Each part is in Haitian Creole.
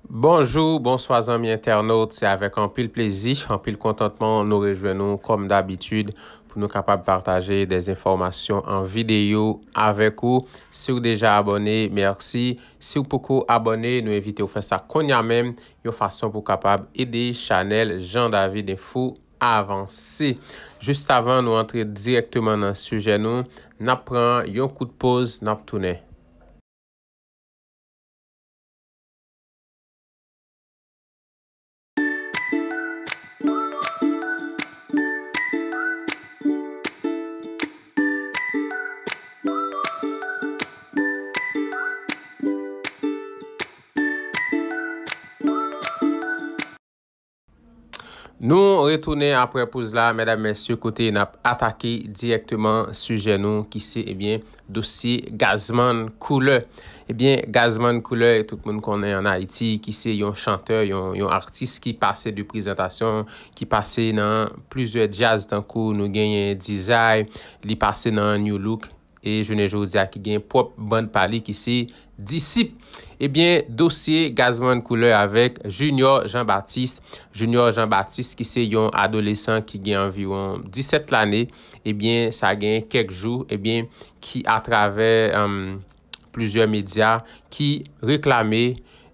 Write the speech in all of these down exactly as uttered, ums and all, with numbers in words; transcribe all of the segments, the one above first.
Bonjou, bonswa zanmi entènot, se avèk anpil plezi, anpil kontantman nou rejwenn nou kòm dabitid pou nou kapab pataje de enfòmasyon an videyo avèk ou. Si w deja abòne, mèsi. Si w poko abòne, nou envite w fè sa kounye a menm, yon fason pou w kapab ede chanèl Jean David Info avanse. Jis avan nou antre dirèkteman nan sijè nou, n ap pran yon kout poz, n ap tounen. Nou retounen apre poz la, medam, mesye, kote n ap atake dirèkteman sijè nou ki se, ebyen, dosye Gazman Koulè. Ebyen, Gazman Koulè, tout moun konnen ann Ayiti, ki se yon chantè, yon, yon atis ki pase de prezantasyon, ki pase nan plizyè djaz tankou nou genyen Dizay, li pase nan New Look, e jounen jodi a ki gen pwòp bann pa li ki se Disip. Ebyen, dosye Gazman Koulè avèk Junior Jean Baptiste. Junior Jean Baptiste ki se yon adolesan ki gen anviwon disèt lane. Ebyen, sa gen kèk jou, ebyen, ki atravè, em, plizyè medya ki reklame,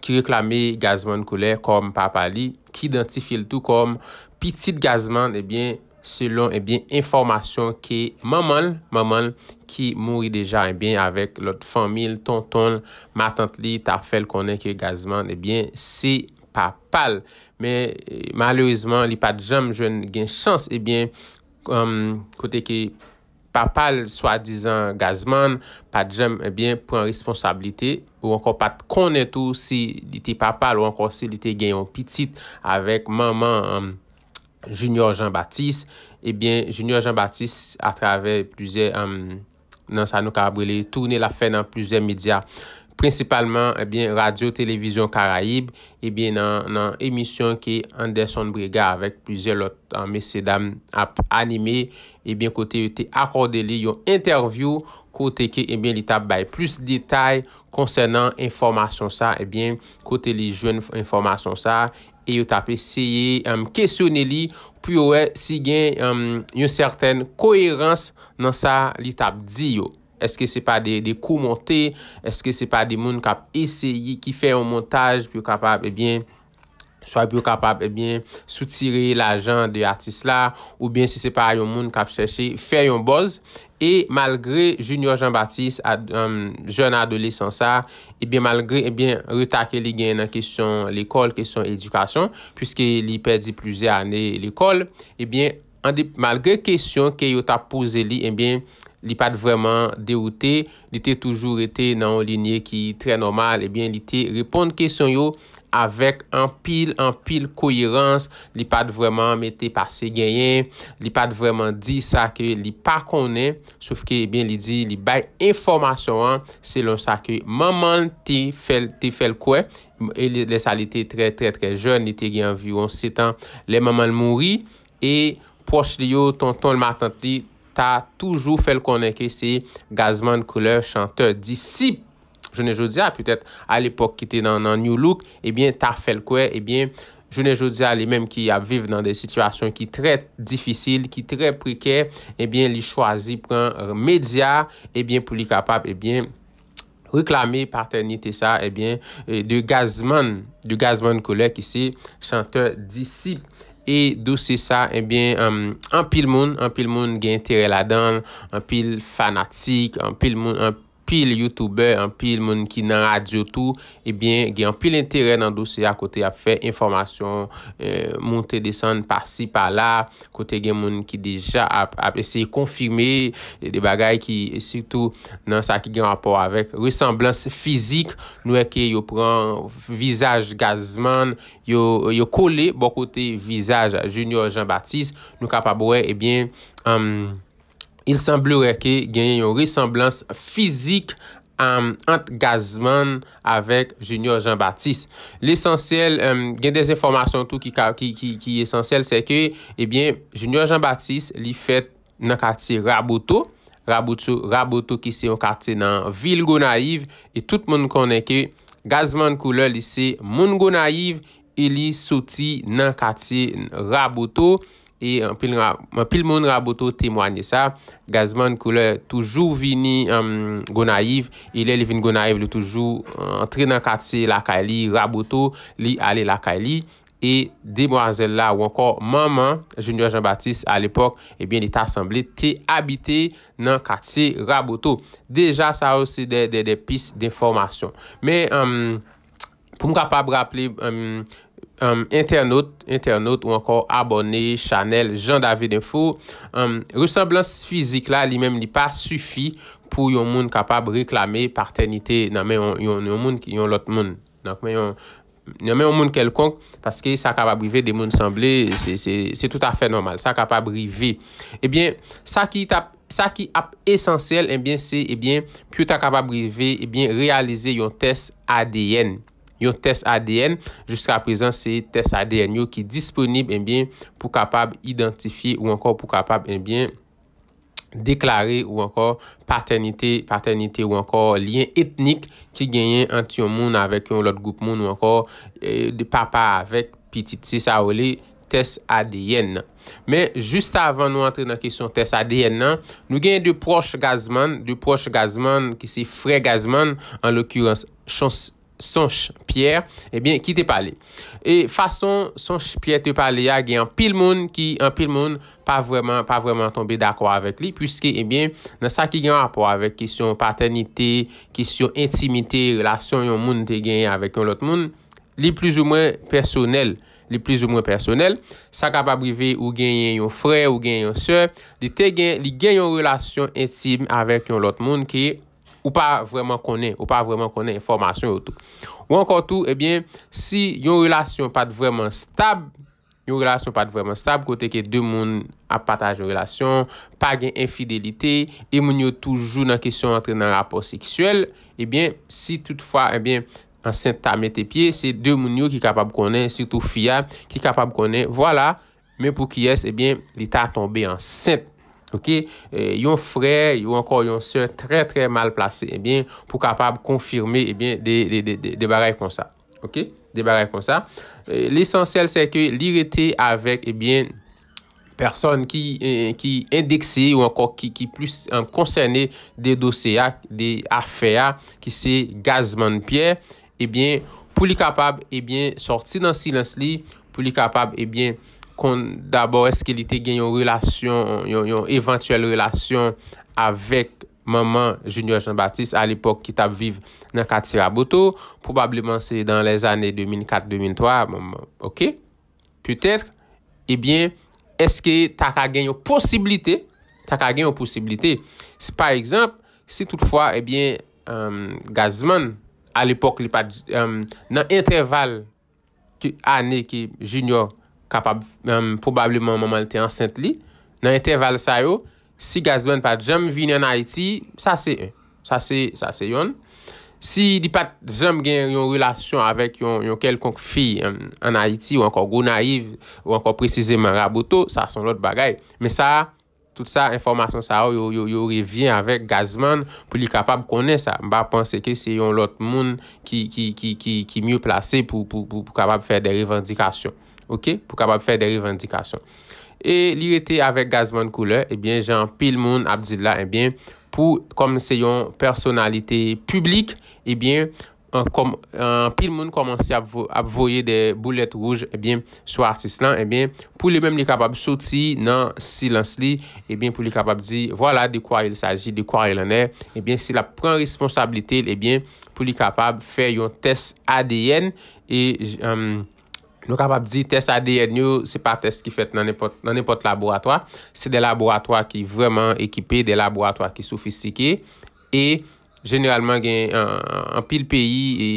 ki reklame Gazman Koulè kòm papa li, ki idantifye l tou kòm pitit Gazman, ebyen, selon, ebyen, enfòmasyon ke manman l, manman l ki mouri deja, ebyen, avèk lòt fanmi l, tonton l, matant li, ta fè l konnen ke Gazman, ebyen, se papa l. Men, eh, malerezman, li pa t janm jwenn gen chans, ebyen, em, kote ke papa l, swadizan Gazman, pa t janm, ebyen, pran responsablite, ou ankò pa t konnen tou si li te papa l, ou ankò si li te gen yon pitit avèk manman, em, Junior Jean Baptiste. Ebyen, Junior Jean Baptiste, atravè plizyè, em, nan sa nou kapab rele toune l ap fè nan plizyè medya, prensipalman, ebyen, Radyo Televizyon Karayib, ebyen, nan, nan emisyon ke Anderson Brega avèk plizyè lòt, eh, mesyedam ap anime, ebyen, kote yo te akòde li yon entèvyou, kote ke, ebyen, li t ap bay plis detay konsènan enfòmasyon sa, ebyen, kote li jwenn f-, enfòmasyon sa, e yo t ap eseye, em, kesyone li pou yo wè si gen, em, yon sètèn koerans nan sa li t ap di yo. Èske se pa de, de kou monte? Èske se pa de moun k ap eseye, ki fè yon montaj pou yo kapab, ebyen, swa pou yo kapab, ebyen, soutire lajan de atis la, oubyen si se pa yon moun k ap chèche fè yon buzz? E malgre Junior Jean Baptiste, ad-, em, jèn adolesan sa, ebyen, malgre, ebyen, reta ke li genyen nan kesyon lekòl, kesyon edikasyon, piske li pèdi plizyè ane lekòl, ebyen, an de-, malgre kesyon ke yo t ap poze li, ebyen, li pa t vrèman dewoute, li te toujou rete nan yon linye ki trè nòmal, ebyen, li te reponn kesyon yo avèk anpil, anpil koerans, li pa t vrèman mete pase genyen, li pa t vrèman di sa ke li pa konnen, sof ke, ebyen, li di, li bay enfòmasyon an selon sa ke manman l te fè l, te fè l kwè, e li, lè sa li te trè, trè, trè jèn, li te gen anviwon sèt an, lè manman l mouri, e pwòch li yo, tonton l, matant li, ta toujou fè l konnen ke se Gazman Koulè, chantè Disip. Jounen jodi a, petèt, a lepòk ki te nan, nan New Look, ebyen, ta fè l kwè, ebyen, jounen jodi a, li menm ki ap viv nan de sitiyasyon ki trè difisil, ki trè prekè, ebyen, li chwazi pran medya, ebyen, pou li kapab, ebyen, reklame patènite sa, ebyen, eh, de Gazman, de Gazman Koulè ki se chantè Disip. E dosye sa, ebyen, em, anpil moun, anpil moun gen enterè ladan l, anpil fanatik, anpil moun, anpil youtubè, anpil moun ki nan radyo tou, ebyen, gen anpil enterè nan dosye a kote y ap fè enfòmasyon, eh, moute desann pasi pala, kote gen moun ki deja ap, ap eseye konfime de bagay ki, sitou nan sa ki gen rapò avèk resanblans fizik, nou wè ke yo pran vizaj Gazman, yo, yo kole bò kote vizaj Junior Jean Baptiste, nou kapab wè, ebyen, em, il semblerait ke genyen yon resanblans fizik, em, ant Gazman avèk Junior Jean Baptiste. Lesansyèl, em, gen de enfòmasyon tou ki ka, ki, ki, ki esansyèl, se ke, ebyen, Junior Jean Baptiste, li fèt nan katye Raboto. Raboto, Raboto ki se yon katye nan vil Gonayiv, e tout moun konnen ke Gazman Couleur, li se moun Gonayiv e li soti nan katye Raboto. E anpil, ra- anpil moun Raboto temwanye sa. Gazman Couleur toujou vini um, Gonayiv. E lè li vin Gonayiv, li toujou uh, antre nan katye lakay li, Raboto, li ale lakay li. E demwazèl la ou ankò manman Junior Jean Baptiste alepòk, ebyen, li ta sanble te abite nan katye Raboto. Deja, sa yo se de, de, de pis denfòmasyon. Men, um, pou m kapab raple um, um, entènot, entènot ou ankò abòne chanèl Jean David Info, um, resanblans fizik la, li menm, li pa sifi pou yon moun kapab reklame patènite nan men yon, yon, yon moun, yon lòt moun. Nan men yon, nan men yon moun kèlkonk, paske sa kapab rive de moun sanble, se, se, se toutafè nòmal. Sa kapab rive. Ebyen, sa ki t ap, sa ki ap esansyèl, ebyen, se, ebyen, pou yo ta kapab rive, ebyen, reyalize yon tès A D N. Yon tès A D N, jiska prezan, se tès A D N yo ki disponib, ebyen, pou kapab idantifye ou ankò pou kapab, ebyen, deklare ou ankò patènite, patènite ou ankò lyen etnik ki genyen ant yon moun avèk yon lòt gwoup moun ou ankò eh, de papa avèk pitit. Se sa yo rele tès A D N nan. Men, jis avan nou antre nan kesyon tès A D N nan, nou genyen de pwòch Gazman, de pwòch Gazman ki se frè Gazman, an lokirans Chons Sonch Pierre, ebyen, ki te pale. E fason Sonch Pierre te pale a, gen anpil moun ki, anpil moun pa vrèman, pa vrèman tonbe dakò avèk li, puiske, ebyen, nan sa ki gen rapò avèk kesyon patènite, kesyon entimite, relasyon yon moun te genyen avèk yon lòt moun, li plizoumwen pèsonèl. Li plizoumwen pèsonèl. Sa kapab rive ou genyen yon frè, ou genyen yon sè, li te gen, li gen yon relasyon entim avèk yon lòt moun ki ou pa vrèman konnen, ou pa vrèman konnen enfòmasyon yo tou. Ou ankò tou, ebyen, si yon relasyon pa t vrèman stab, yon relasyon pa t vrèman stab, kote ke de moun ap pataje yon relasyon, pa gen enfidelite, e moun yo toujou nan kesyon antre nan rapò seksyèl, ebyen, si toutfwa, ebyen, ansent ta mete pye, se de moun yo ki kapab konnen, sitou fi a, ki kapab konnen, vwala, men pou kiyès, ebyen, li ta tonbe ansent. Ok? Eh, yon frè, ou ankò yon sè trè, trè mal plase, ebyen, pou kapab konfime, ebyen, de, de, de, de, de bagay konsa. Ok? De bagay konsa. Eh, lesansyèl, se ke li rete avèk, ebyen, pèsòn ki, eh, ki endekse ou ankò ki, ki plis eh, konsène de dosye a, de afè a, ki se Gazman Pierre, ebyen, pou li kapab, ebyen, sòti nan silans li, pou li kapab, ebyen, konn dabò èske li te gen yon relasyon, yon, yon evantyèl relasyon avèk manman Junior Jean Baptiste alepòk ki t ap viv nan katye Raboto, pwobableman se dan lèzane de mil kat, de mil twa, manman, ok? Petèt, ebyen, èske ta ka gen yon posiblite, ta ka gen yon posiblite, si pa egzanp, si toutfwa, ebyen, um, Gazman, alepòk, li pa t, um, nan entèval ke ane ke Junior kapab, um, pwobableman manman l te ansent li, nan entèval sa yo, si Gazman pa t janm vini ann Ayiti, sa se en. Sa se, sa se yonn. Si li pa t janm gen yon relasyon avèk yon, yon kèlkonk fi ann, ann Ayiti ou ankò Gonayiv ou ankò presizeman Raboto, sa se yon lòt bagay. Men sa, tout sa, enfòmasyon sa yo, yo, yo, yo revyen avèk Gazman pou li kapab konnen sa. M pa panse ke se yon lòt moun ki, ki, ki, ki, ki mye plase pou, pou, pou, pou kapab fè de revandikasyon. Ok? Pou kapab fè de revandikasyon. E li rete avèk Gazman Couleur, ebyen, jan anpil moun ap di l la, ebyen, pou, kòm se yon pèsonalite piblik, ebyen, an, kòm, anpil moun kòmanse ap, vo- ap voye de boulèt wouj, ebyen, sou atis lan, ebyen, pou li menm li kapab soti nan silans li, ebyen, pou li kapab di, vwala de quoi il s'agit, de quoi il en est, ebyen, si l ap pran responsablite l, ebyen, pou li kapab fè yon tès A D N, e, um, nou kapab di tès A D N yo, se pa tès ki fèt nan nenpòt, nan nenpòt laboratwa. Se de laboratwa ki vrèman ekipe, de laboratwa ki sofistike. E jeneralman, gen an- anpil peyi e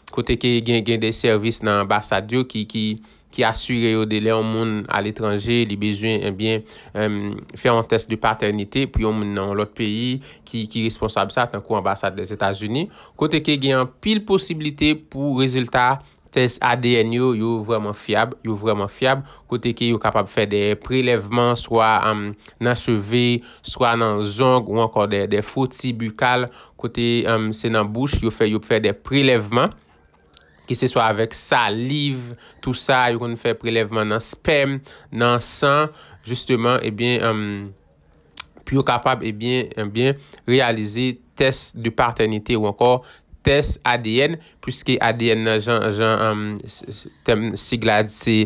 kote ke gen, gen de sèvis nan anbasad yo ki, ki, ki asire yo de lè yon moun aletranje, li bezwen, ebyen, em, fè yon tès de patènite pou yon moun nan yon lòt peyi ki, ki responsab sa, tankou anbasad Lèzetazini. Kote ke gen anpil posiblite pou rezilta tès A D N yo, yo vrèman fyab, yo vrèman fyab, kote ke yo kapab fè de prelèvman, swa, em, nan cheve, swa nan zong, ou ankò de, de fwoti bikal, kote, em, se nan bouch, yo fè, yo fè de prelèvman, keseswa avèk saliv, tou sa, yo konn fè prelèvman nan spèm, nan san, jisteman, ebyen, um, pou yo kapab, ebyen, ebyen, reyalize tès de patènite ou ankò tès A D N, puiske A D N nan, jan, jan, um, tèm sig la di, se,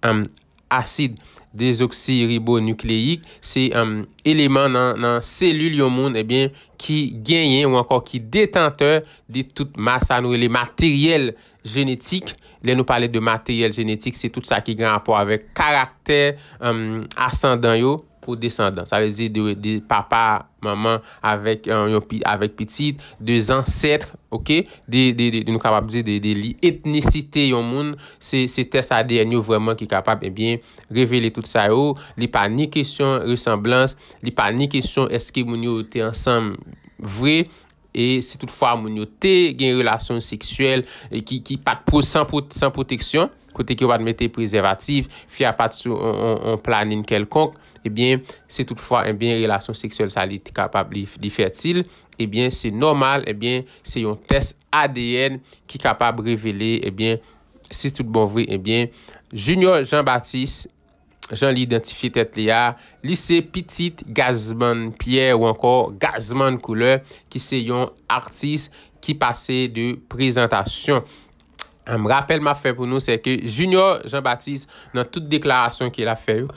um, asid dezoksiribonikleyik, se, um, eleman nan, nan selil yon moun, ebyen, ki genyen ou ankò ki detantè de tout ma-, sa nou rele materyèl jenetik. Lè nou pale de materyèl jenetik, se tout sa ki gen rapò avèk karaktè, um, asandan yo pou desandan. Sa vle di de, de papa, manman avèk, euh, yon pi-, avèk pitit, de zansèt, oke? De, de, de, de, nou kapab di de, de li etnisite yon moun, se, se tès A D N yo vrèman ki kapab, ebyen, revele tout sa yo. Li pa ni kesyon resanblans, li pa ni kesyon èske moun yo te ansanm vre, e si toutfwa moun yo te gen relasyon seksyèl, e ki, ki pa t pwo-, san pwo-, san pwoteksyon, kote ke yo pa t mete prezèvatif, fi a pa t sou on, on, on planin kèlkonk, ebyen, si toutfwa, ebyen, relasyon seksyèl sa li te kapab, li, li fètil, ebyen, se nòmal, ebyen, se yon tès A D N ki kapab revele, ebyen, si tout bon vre, ebyen, Junior Jean Baptiste, jan li idantifye tèt li a, li se pitit Gazman Pierre ou ankò Gazman Couleur, ki se yon atis ki pase de prezantasyon. Em, rapèl m ap fè pou nou, se ke Junior Jean Baptiste, nan tout deklarasyon ke l ap fè yo,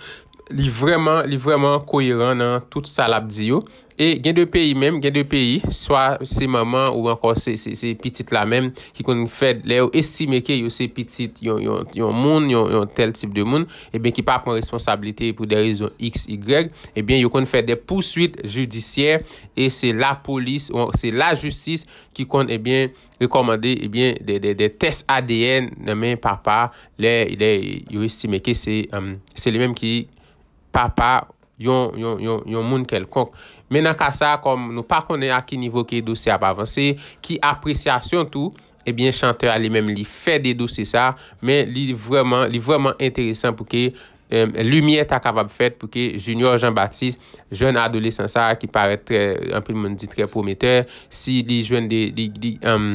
li vrèman, li vrèman koyeran nan tout sa l ap di yo. E gen de peyi menm, gen de peyi, swa se manman ou ankò se, se, se pitit la menm ki konn fè, lè yo estime ke yo se pitit yon, yon, yon moun, yon, yon tèl tip de moun, ebyen ki pa pran responsablite pou de rezon X, Y, ebyen yo konn fè de pouswit jidisyè e se lapolis, ou se lajistis ki konn, ebyen, rekòmande, ebyen, de, de, de tès A D N nan men papa, lè, lè yo estime ke se, em, se li menm ki papa yon, yon, yon, yon moun kèlkonk. Men nan ka sa, kòm nou pa konnen a ki nivo ke dosye a ap avanse, ki apresyasyon tou, ebyen, chantè a li menm li fè de dosye sa, men li vrèman, li vrèman enteresan pou ke, em, limyè ta kapab fèt pou ke Junior Jean Baptiste, jèn adolesan sa ki parèt trè, anpil moun di trè pwometè, si li jwenn de, li, li, em,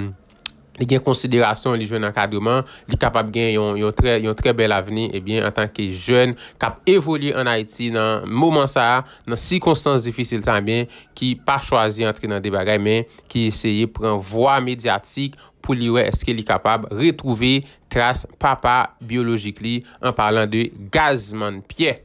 li gen konsiderasyon, li jwenn ankadreman, li kapab gen yon, yon trè, yon trè bèl avni, ebyen, antanke jèn k ap evolye ann Ayiti nan moman sa a, nan sikonstans difisil sa a, ebyen, ki pa chwazi antre nan de bagay, men ki eseye pran vwa medyatik pou li wè èske li kapab retwouve tras papa byolojik li, an palan de Gazman Pierre.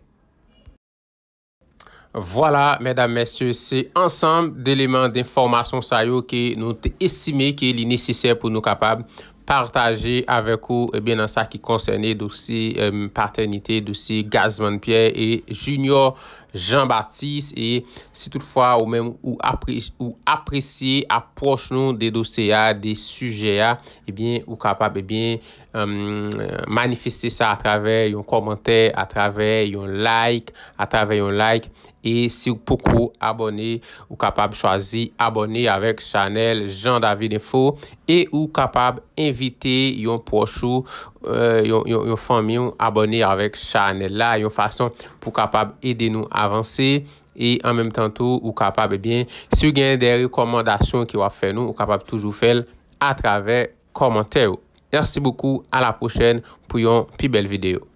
Vwala, medam, mesye, se ansanm deleman, denfòmasyon sa yo ke nou te estime ke li nesesè pou nou kapab pataje avèk ou, ebyen, nan sa ki konsène dosye, em, patènite, dosye Gazman Pierre e Junior Jean Baptiste. E si toutfwa ou menm ou apre-, ou apresye apwòch nou de dosye a, de sijè a, ebyen, ou kapab, ebyen, em, manifeste sa atravè yon kòmantè, atravè yon like, atravè yon like. E si w poko abòne, ou kapab chwazi abòne avèk chanèl Jean David Info e ou kapab envite yon pwòch ou, eh, yon, yon, yon fanmi w abòne avèk chanèl la, yon fason pou kapab ede nou avanse. E an menm tan tou, ou kapab, ebyen, si w gen de rekòmandasyon ke w ap fè nou, ou kapab toujou fè l atravè kòmantè yo. Merci beaucoup, à la prochaine pou yon pi bèl videyo.